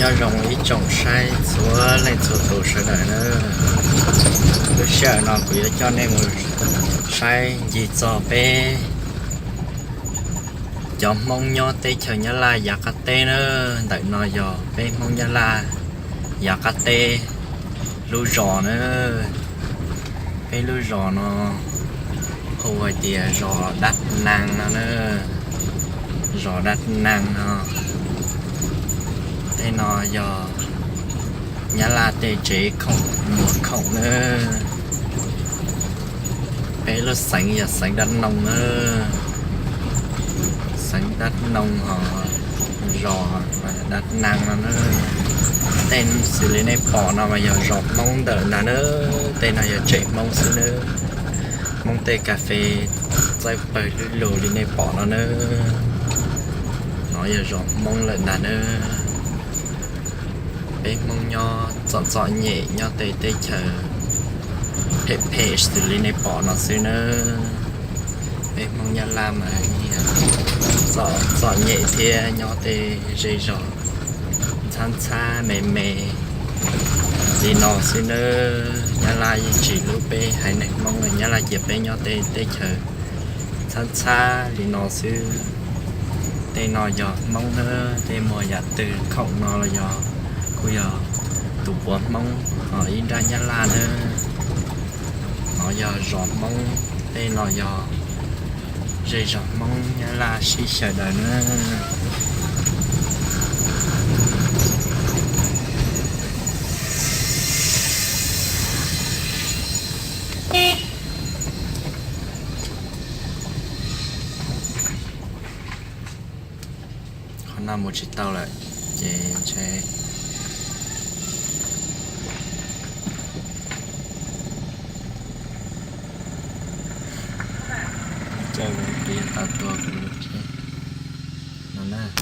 Nyob zoo ib tsoom saib txhua leej txhua tus sawv daws na. Lub sij hawm no kuv yuav coj nej mus saib ncig txog peb cov Hmoob nyob teb chaws Nyab Laj yav qab teb na. Ntawm no yog peb Hmoob Nyab Laj yav qab teb lub zos na. Peb lub zos no hu hais tias zos Dab Nees no na. Zos Dab Nees no. Tej no yog Nyab Laj tej tsev khoom muag khoom na. Peb lub xeev yog xeev Dab Nees na. Xeev Dab Nees ho zos Dab Nees no na. Tej xws li nej pom no mas yog zos Hmoob ntawm ntag na. Tej no yog tsev Hmoob xwb na. Hmoob tej kas fes txawb pawg lug li nej pom no na. No yog zos Hmoob lawm ntag na. Peb Hmoob nyob txom txom nyem nyob tej teb chaws phem phem xws li nej pom no xwb na. Peb Hmoob Nyab Laj mas txom txom nyem thiab nyob tej zej zos ntxhab ntxhab me me li no xwb nawb. Nyab Laj yeej tsis hlub peb haiv neeg Hmoob, Nyab Laj cia peb nyob tej teb chaws ntxhab ntxhab li no xwb. Tej no yog Hmoob nawb, tej muag yam twg khoom no los yog kuj yog tus puav Hmoob ho ib nrab Nyab Laj nawb. No yog zos Hmoob, tej no yog zej zos Hmoob Nyab Laj sib xyaw daws nawb. Qhov no mus tsis tau lawm ces ntshe coj tus tau tua kuv no na.